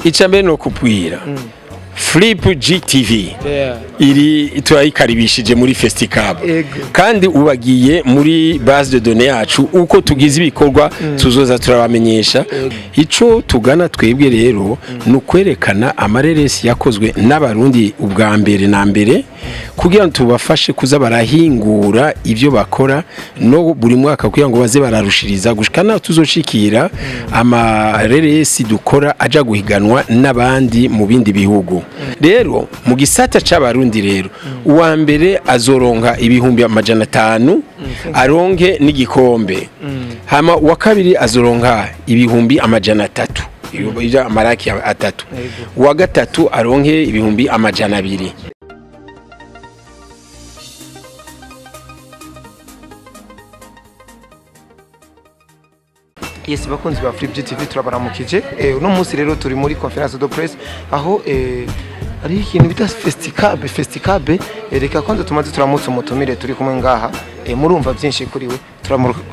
Icya mbere ni ukubwira Flip GTV iri turayikaribishije muri Festicab. Kandi ubagiye muri base de données yacu, uko tugize ibikorwa tuzoza turabamenyesha. Ico tugana twebwe rero ni ukwerekana amareresi yakozwe n'Abarundi ubwa mbere na mbere, kugira ngo tubafashe kuza barahingura ibyo bakora no buri mwaka, kugira ngo baze bararushiriza gushika naho tuzoshikira amareresi dukora aja guhiganwa n'abandi mu bindi bihugu. Rero mu gisata c'Abarundi rero, uwa mbere azoronka 500,000, aronke n'igikombe. Hama uwa kabiri azoronka 300,000, ibyo amaraki atatu. Uwa gatatu aronke 200,000. Yes, bakunzi ba Flip GTV, turabaramukije. Uno munsi rero turi muri conférence de presse aho ari ikintu bita Festicabe. Festicabe, reka kwanza tumaze turamutse umutumire turi kumwe ngaha. Murumva byinshi kuri we.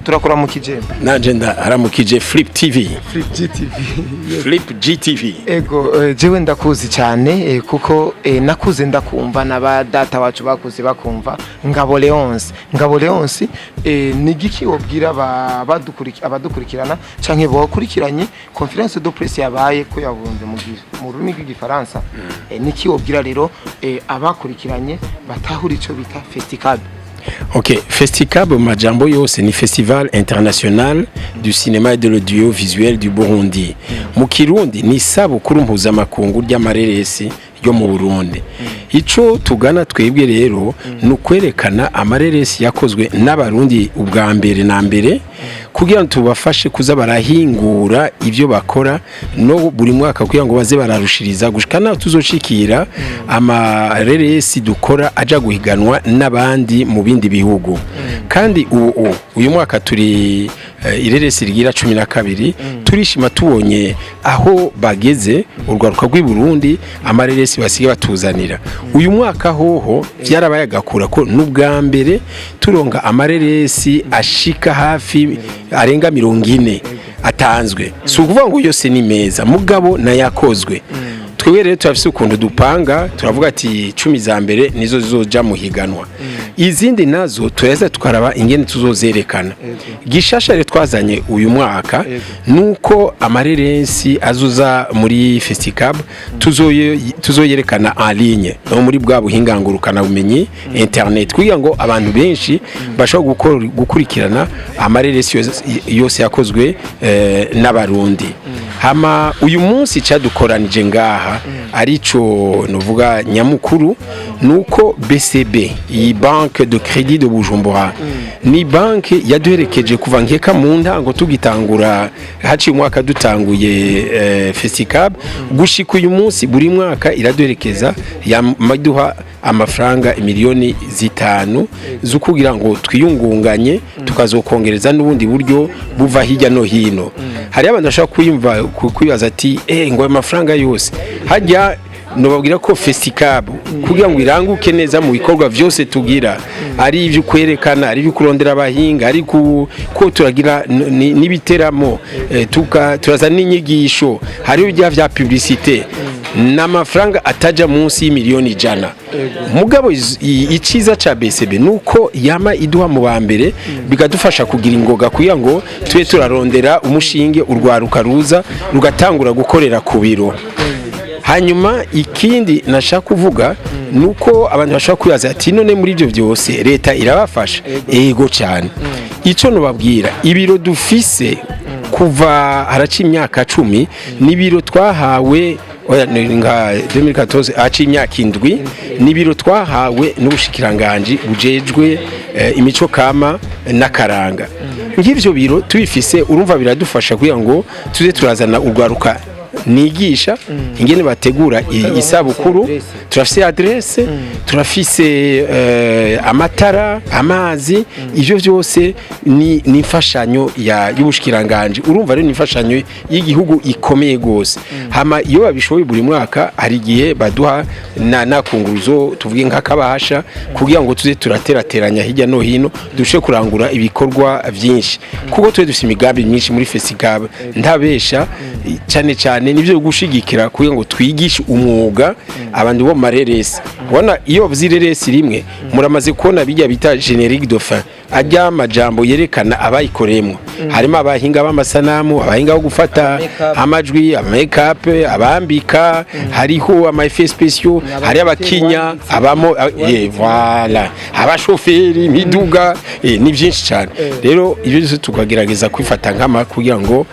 Turakuramukije. Nanje ndaramukije Flip TV. Flip GTV. Flip GTV. Ego, jewe ndakuzi cyane, kuko nakuze ndakumva na ba data wacu bakuze bakumva Ngabo Leonce. Ngabo Leonce, ni giki wobwira abadukurikirana canke bakurikiranye conférence de presse yabaye ko yabunze mu rurimi rw'Igifaransa? Niki wobwira rero abakurikiranye batahura ico bita Festicab? Ok, Festicab mu majambo yose ni Festival International du Cinéma et de l'Audiovisuel du Burundi. Mu Kirundi ni isabukuru mpuzamakungu ry'amareresi yo mu Burundi. Ico tugana twebwe rero ni ukwerekana amareresi yakozwe n'Abarundi ubwa mbere na mbere, kugira ngo tubafashe kuza barahingura ibyo bakora no buri mwaka, kugira ngo baze bararushiriza gushika naho tuzoshikira amareresi dukora aja guhiganwa n'abandi mu bindi bihugu. Kandi ubu uyu mwaka turi ireresi rigira 12. Turishima tubonye aho bageze urwaruka rw'i Burundi, amareresi basigaye batuzanira. Uyu mwaka hoho byarabaye agakura ko n'ubwa mbere turonga amareresi ashika hafi arenga 40 atanzwe. Si ukuvuga ngo yose ni meza, mugabo nayakozwe. Twebwe rero turafise ukuntu dupanga, turavuga ati 10 za mbere nizo zizoja mu higanwa, izindi nazo tureza tukaraba ingene tuzozerekana. Gishasha rero twazanye uyu mwaka nuko amareresi azoza muri Festicab tuzoyerekana en ligne, no muri bwa buhinga ngurukana bumenyi, internet, kugira ngo abantu benshi bashobore gukurikirana amareresi yose yakozwe n'Abarundi. Hama uyu munsi cyadukoranije ngaha arico nuvuga nyamukuru nuko BCB, iyi Banque de Crédit de Bujumbura, ni banque yaduherekeje kuva nkeka mu ntango tugitangura, haciye umwaka dutanguye Festicab, gushika uyu munsi buri mwaka iraduherekeza, yamaduha amafaranga 5 miliyoni zo kugira ngo twiyungunganye, tukazokongereza n'ubundi buryo buva hirya no hino. Hari abantu bashobora kwibaza ati ngo ayo mafaranga yose hajya. Nobabwira ko Festicab kugira ngo iranguke neza mu bikorwa byose tugira, ari ibyo kwerekana, ari ibyo kurondera abahinga, ari ko turagira n'ibiteramo, turaza n'inyigisho, hari ibya vya publicité, n'amafaranga ataja munsi y'100 miliyoni. Mugabo iciza ca BCB nuko yama iduha mu ba mbere, bikadufasha kugira ingoga kugira ngo tube turarondera umushinge, urwaruka ruza rugatangura gukorera ku biro. Hanyuma ikindi nashaka kuvuga nuko abantu bashobora kwibaza ati none muri ibyo byose leta irabafasha? Ego cyane. Icyo nubabwira, ibiro dufise kuva haraca imyaka 10, ni ibiro twahawe, oya, ni nka 2014, haca imyaka 7, ni ibiro twahawe n'ubushikiranganji bujejwe imico kama n'akaranga. Nk'ivyo biro tubifise, urumva biradufasha kugira ngo tuze turazana urwaruka nigisha ingene bategura isabukuru. Turafise adresse, turafise amatara, amazi, ivyo byose ni imfashanyo y'ubushikiranganje. Urumva rero ni imfashanyo y'igihugu ikomeye gose. Hama iyo babishoboye buri mwaka hari igihe baduha na nakunguruzo, tuvuge nk'akabahasha, kugira ngo tuze turaterateranya hirya no hino, dushe kurangura ibikorwa byinshi, kuko twe dufise imigambi myinshi muri Festicab. Ntabesha. Cyane cyane nivyo gushigikira kugira ngo twigishe umwuga abantu bo mu mareresi. Ubona iyo bavuze ireresi rimwe, muramaze kubona bijya bita générique de fin, ajya amajambo yerekana abayikoreyemo, harimo abahinga b'amasanamu, abahinga bo gufata Make-up. amajwi, ama make-up, abambika, hariho ama effets spéciaux, hari abakinya abamo, voilà, abashoferi imiduga, ni byinshi cyane. Rero ibyo byose tukagerageza kwifata nkama kugira ngo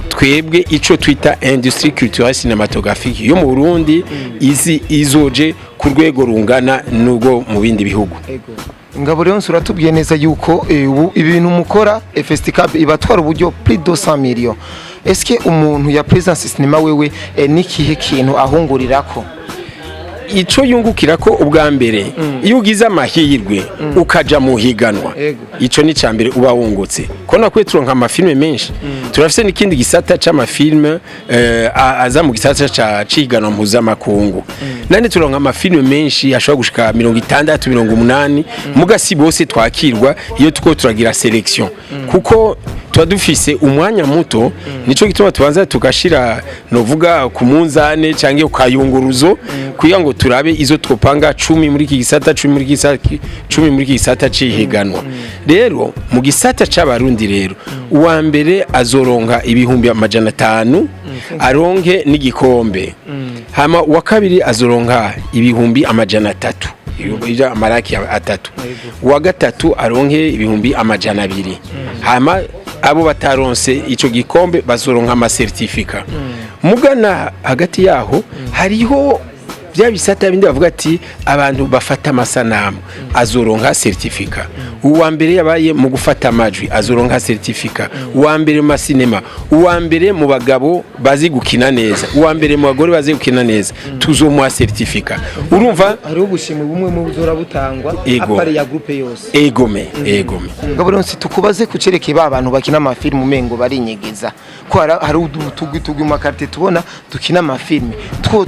twebwe ico twita industrie culturelle cinématographique yo mu Burundi izi izoje ku rwego rungana n'ubwo mu bindi bihugu. Ngabo Leonce, uratubwiye neza yuko ubu ibintu mukora, Festicab ibatwara uburyo plus de 100 millions. Est-ce que umuntu ya Presence Cinema wewe nikihe kintu ahungurirako? Ico yungukira ko ubwa mbere, iyo ugize amahirwe ukaja mu higanwa, ico ni ca mbere uba wungutse ko nakwiye turonka amafilme menshi. Turafise n'ikindi gisata c'amafilme aza mu gisata ca ciganwa mpuzamakungu. Nane turonka amafilme menshi ashobora gushika 60, 80, muga si bose twakirwa iyo tuko turagira sélection, kuko tuba dufise umwanya muto. Nico gituma tubanza tugashira novuga ku munzane canke ku kayunguruzo kugira ngo turabe izo twopanga, 10 muri iki gisata, 10 muri iki gisata, 10 muri iki gisata cihiganwa. Rero mu gisata c'Abarundi rero, uwa mbere azoronka 500,000, aronke n'igikombe. Hama uwa kabiri azoronka 300,000, ibyo amaraki atatu. Uwa gatatu aronke 200,000. Hama abo bataronse ico gikombe bazoronka amacertificat. Mugana hagati yaho hariho bya bisata bindi bavuga ati abantu bafata amasanamu azoronka certificat, uwa mbere yabaye mu gufata amajwi azoronka certificat, uwa mbere mu masinema, uwa mbere mu bagabo bazi gukina neza, uwa mbere mu bagore bazi gukina neza, tuzomuha certificat. Urumva? Hariho ubushimwe bumwe mu buzora butangwa Ego. à part ya groupe yose. Egome, egome. Ngabo Leonce, tukubaze kucerekeye ba bantu bakina amafilmu umengo barinyegeza, ko hari utugwi tugwi mu makarite tubona dukina amafilme two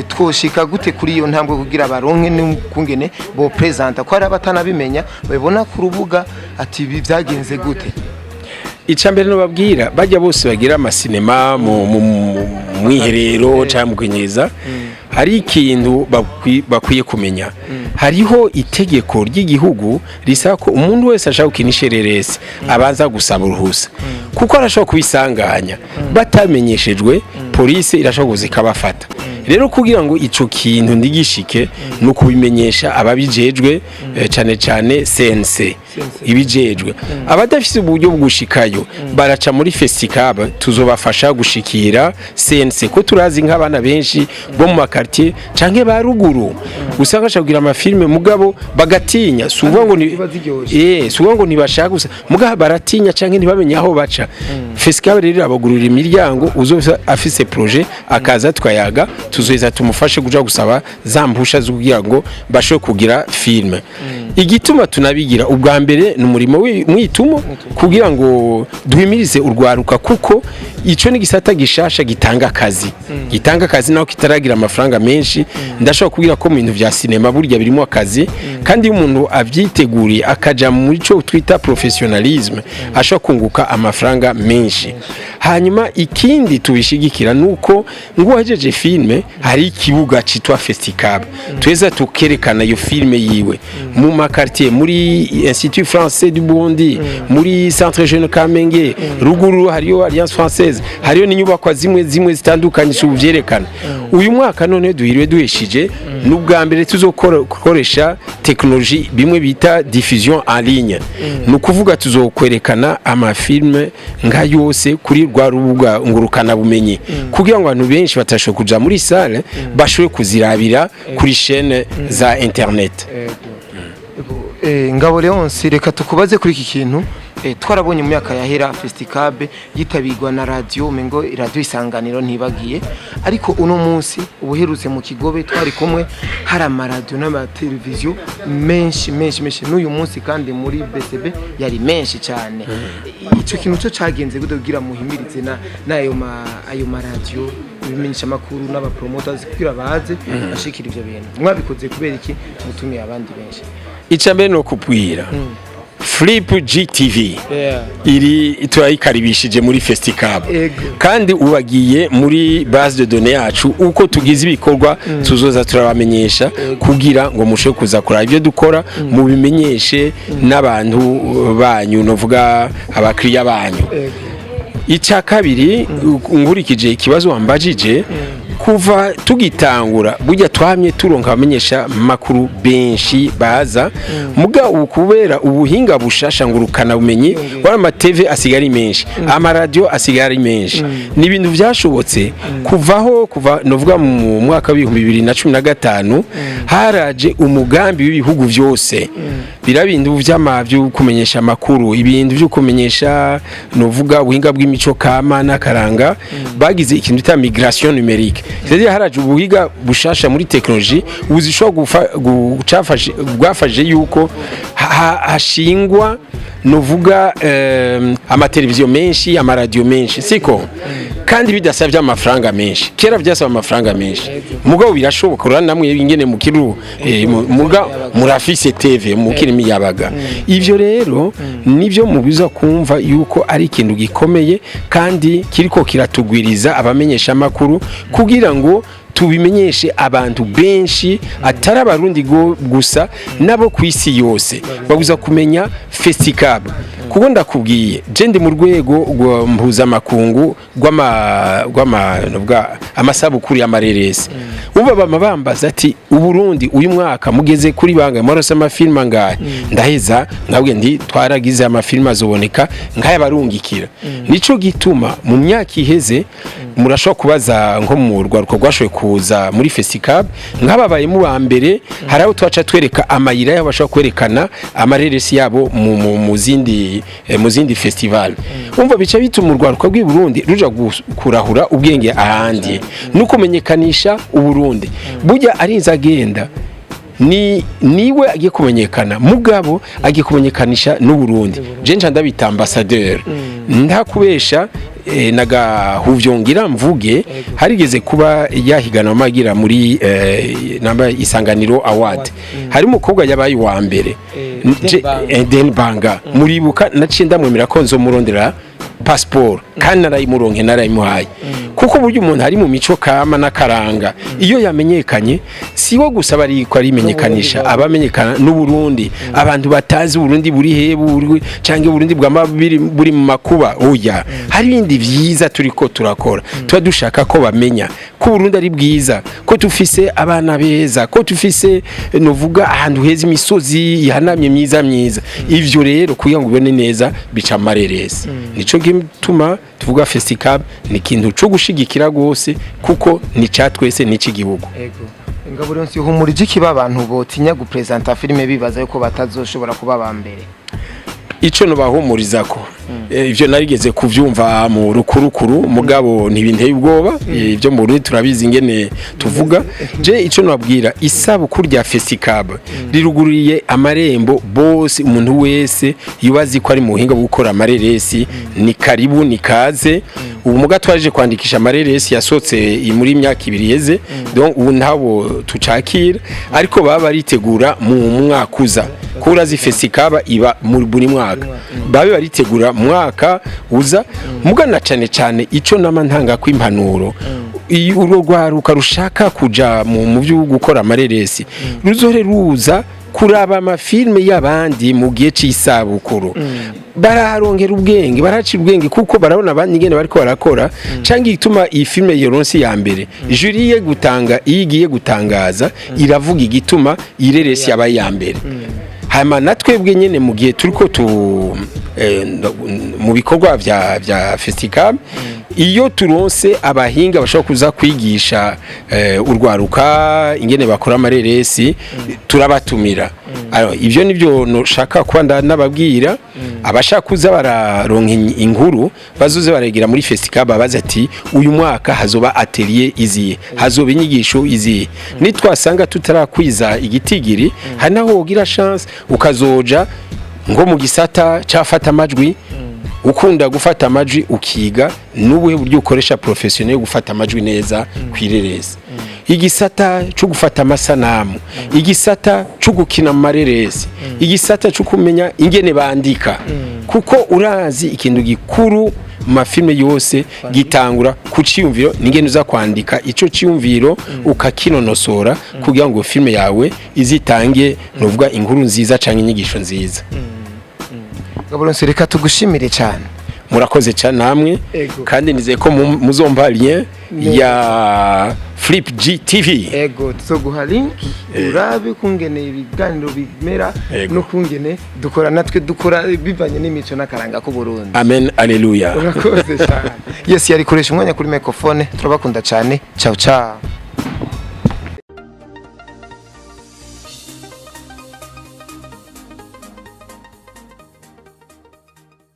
twoshika gute kuri iyo ntambwe kugira baronke n'ukungene bo présenta, ko hari abatanabimenya babibona ku rubuga ati ibi byagenze gute? Icya mbere nubabwira, bajya bose bagira amasinema mu mwiherero cyangwa mu kwinyeza, hari ikintu bakwiye kumenya. Hariho itegeko ry'igihugu risaba ko umuntu wese ashaka gukina ishereresi abanza gusaba uruhusa, kuko arashobora kubisanganya batamenyeshejwe, polisi irashobora kuza ikabafata. Rero kugira ngo ico kintu ndigishike ni ukubimenyesha ababijejwe, cane cane CNC ibijejwe. Abadafise uburyo bwo gushikayo baraca muri Festicab, tuzobafasha gushikira CNC, ko turazi nk'abana benshi bo mu makartier canke ba ruguru usanga bashaka kugira amafilme mugabo bagatinya. Si ukuvuga ngo ni Ziba ziryoshe. Si ukuvuga ngo ntibashaka gusa, mugabo baratinya canke ntibamenye aho baca. Festicab rero irabagurira imiryango. Uzoba afise projet akaza twayaga, tuzoheza tumufashe kuja gusaba za mpusha zo kugira ngo bashobore kugira filme. Igituma tunabigira ubwa mbere ni umurimo mwitumo kugira ngo duhimirize urwaruka, kuko ico ni gisata gishasha gitanga akazi, gitanga akazi naho kitaragira amafaranga menshi. Ndashobora kubwira ko mu bintu vya sinema burya birimo akazi, kandi iyo umuntu avyiteguriye akaja muri cyo twita professionnalisme ashobora kunguka amafaranga menshi. Hanyuma ikindi tubishigikira nuko nguwahejeje filme, hari ikibuga citwa Festicab, tweza tukerekana iyo filme yiwe mu makartier, muri Institut Français du Burundi, muri Centre Jeune Kamenge, ruguru hariyo Alliance Française, hariyo n'inyubakwa zimwe zimwe zitandukanye tubyerekana. Uyu mwaka none duhiriwe duheshije, n'ubwa mbere tuzokoresha technologie bimwe bita diffusion en ligne. Ni ukuvuga tuzokwerekana amafilme nka yose kuri rwa rubuga ngurukana bumenyi, kugira ngo abantu benshi batashobora kuja muri salle bashobore kuzirabira kuri chaîne za internet. Ngabo Leonce, reka tukubaze kuri iki kintu. Twarabonye mu myaka yahera Festicab yitabirwa na radio, umengo Radio Isanganiro ntibagiye, ariko uno munsi ubuherutse mu Kigobe twari kumwe, hari amaradiyo n'amateleviziyo menshi menshi menshi. N'uyu munsi kandi muri BCB yari menshi cyane. Ico kintu cyo cagenze gute kugira muhimirize na n'ayo ma ayo maradiyo, ibimenyesha makuru n'abapromoters kugira baze bashikira ivyo bintu? Mwabikoze kubera iki mutumiye abandi benshi? Icya mbere ni ukubwira Flip GTV iri turayikaribishije muri Festicab. Kandi ubagiye muri base de données yacu, uko tugize ibikorwa tuzoza turabamenyesha kugira ngo mushobore kuza kuraba ibyo dukora, mubimenyeshe n'abantu banyu, novuga abakiriya banyu. Icya kabiri, nkurikije ikibazo wambajije, kuva tugitangura burya twamye turonka abamenyesha makuru benshi baza, muga ubu kubera ubuhinga bushasha ngurukana bumenyi, wari ama TV asigaye ari menshi, amaradiyo asigaye ari menshi, ni ibintu byashobotse kuvaho. Kuva novuga mu mwaka w'2015 haraje umugambi w'ibihugu byose, bira bintu vy'ama byo kumenyesha amakuru, ibintu byo kumenyesha, novuga ubuhinga bw'imico kama n'akaranga, bagize ikintu bita migration numérique, c'est-à-dire haraje ubuhinga bushasha muri technologie buzishobora gucafashe bwafashe yuko hashingwa novuga amateleviziyo menshi, amaradiyo menshi, siko? Kandi bidasabye amafaranga menshi. Kera byasaba amafaranga menshi, mugabo birashoboka. Urabona namwe ingene mukiru muga murafise TV mukiri miyabaga. Ivyo rero nivyo mubiza kumva yuko ari ikintu gikomeye kandi kiriko kiratugwiriza abamenyesha amakuru kugira ngo tubimenyeshe abantu benshi, atari Abarundi gusa, nabo ku isi yose babuza kumenya Festicab. Kuko ndakubwiye, je ndi mu rwego rwa mpuzamakungu rw'ama novuga amasabukuru y'amareresi. Ubu bama bambaza ati: "Uburundi uyu mwaka mugeze kuri bangahe? Mwarose amafilime angahe?" Ndaheza nkabwe ndi twaragize amafilime azoboneka nkayabarungikira. Nico gituma mu myaka iheze murashobora kubaza nko mu rwaruko rwashoboye kuza muri Festicab, nk'ababaye mu ba mbere, hari aho twaca twereka amayira yabo bashobora kwerekana amareresi yabo mu zindi festival. Umva, bica bituma urwaruka rw'i Burundi ruja kurahura ubwenge ahandi no kumenyekanisha Uburundi. Burya arinze agenda ni niwe agiye kumenyekana, mugabo agiye kumenyekanisha n'Uburundi. Je nca ndabita ambassadeur, ntakubesha. Nagahuvyongira mvuge, harigeze kuba yahiganwa magira muri namba Isanganiro Award, hari umukobwa yabaye uwa mbere. Eden Banga. Eden Banga, muribuka? Naciye ndamwemera ko nzomurondera passport, kandi narayimuronke, narayimuhaye, kuko buryo umuntu ari mu mico kama n'akaranga, iyo yamenyekanye si wo gusa bariko arimenyekanisha, abamenyekana n'Uburundi. Abantu batazi Uburundi buri he buri canke Uburundi bwama buri mu makuba, oya, hari ibindi vyiza turiko turakora, tuba dushaka ko bamenya ko Uburundi ari bwiza, ko tufise abana beza, ko tufise novuga ahantu heza, imisozi ihanamye myiza myiza. Ivyo rero kugira ngo ubone neza bica amareresi. Nico gituma tuvuga Festicab ni ikintu co gushigikira gose, kuko ni ca twese, ni c'igihugu. Ego. Ngabo Leonce, humurije ikiba abantu botinya gupresenta filime bibaza yuko batazoshobora kuba ba mbere? Ico nobahumuriza ko ivyo narigeze kuvyumva mu rukurukuru, mugabo ntibinteye ubwoba. Ivyo mu Burundi turabizi ingene tuvuga. Je ico nababwira, isabukuru rya Festicab riruguriye amarembo bose. Umuntu wese yubazi ko ari mu buhinga bwo gukora amareresi, ni karibu, ni kaze. Ubu muga twaje kwandikisha amareresi yasohotse muri imyaka 2 iheze, donc ubu ntabo tucakira, ariko baba baritegura mu mwaka uza, kuko urazi Festicab iba muri buri mwaka, babe baritegura mu mwaka uza. Mugana cane cane ico nama ntanga kw'impanuro, iyo urwo rwaruka rushaka kuja mu byo gukora amareresi, ruzore ruza kuraba amafilme y'abandi mu gihe c'isabukuru. Baraharongera ubwenge, baracira ubwenge, kuko barabona abandi ingene bariko barakora, canke igituma iyi filme yoronse ya mbere. Jury ye gutanga, iyo igiye gutangaza, iravuga igituma ireresi yabaye iya mbere. Hama natwebwe nyene mu gihe turiko tu mu bikorwa vya Festicab, iyo turonse abahinga bashobora kuza kwigisha urwaruka ingene bakora amareresi, turabatumira. Alors, ivyo nivyo noshaka kuba nababwira. Abashaka kuza bararonka inkuru, bazoze baregera muri Festicab, babaze ati: "Uyu mwaka hazoba atelier iziye, hazoba inyigisho iziye?" Nitwasanga tutarakwiza igitigiri, hari naho wogira chance ukazoja nko mu gisata cafata amajwi, ukunda gufata amajwi, ukiga n'ubuhe buryo ukoresha professionnel gufata amajwi neza kwirereza. Igisata cyo gufata amasanamu, igisata cyo gukina mu mareresi, igisata cyo kumenya ingene bandika, kuko urazi ikintu gikuru mu mafilme yose gitangura ku ciyumviro, n'ingene uza kwandika ico ciyumviro ukakinonosora kugira ngo filme yawe izitange, nuvuga, inkuru nziza canke inyigisho nziza. Ngabo Leonce, reka tugushimire cyane. Murakoze cyane namwe. Ego. Kandi nizeye ko muzompa lien ya Flip G TV. Ego, tuzoguha link urabe kungene ibiganiro bimera Ego. no kungene dukora, natwe dukora bivanye n'imico n'akaranga k'u Burundi. Amen, alleluya. Urakoze cyane. Yes, yari koresha umwanya kuri microphone. Turabakunda cyane. Ciao ciao.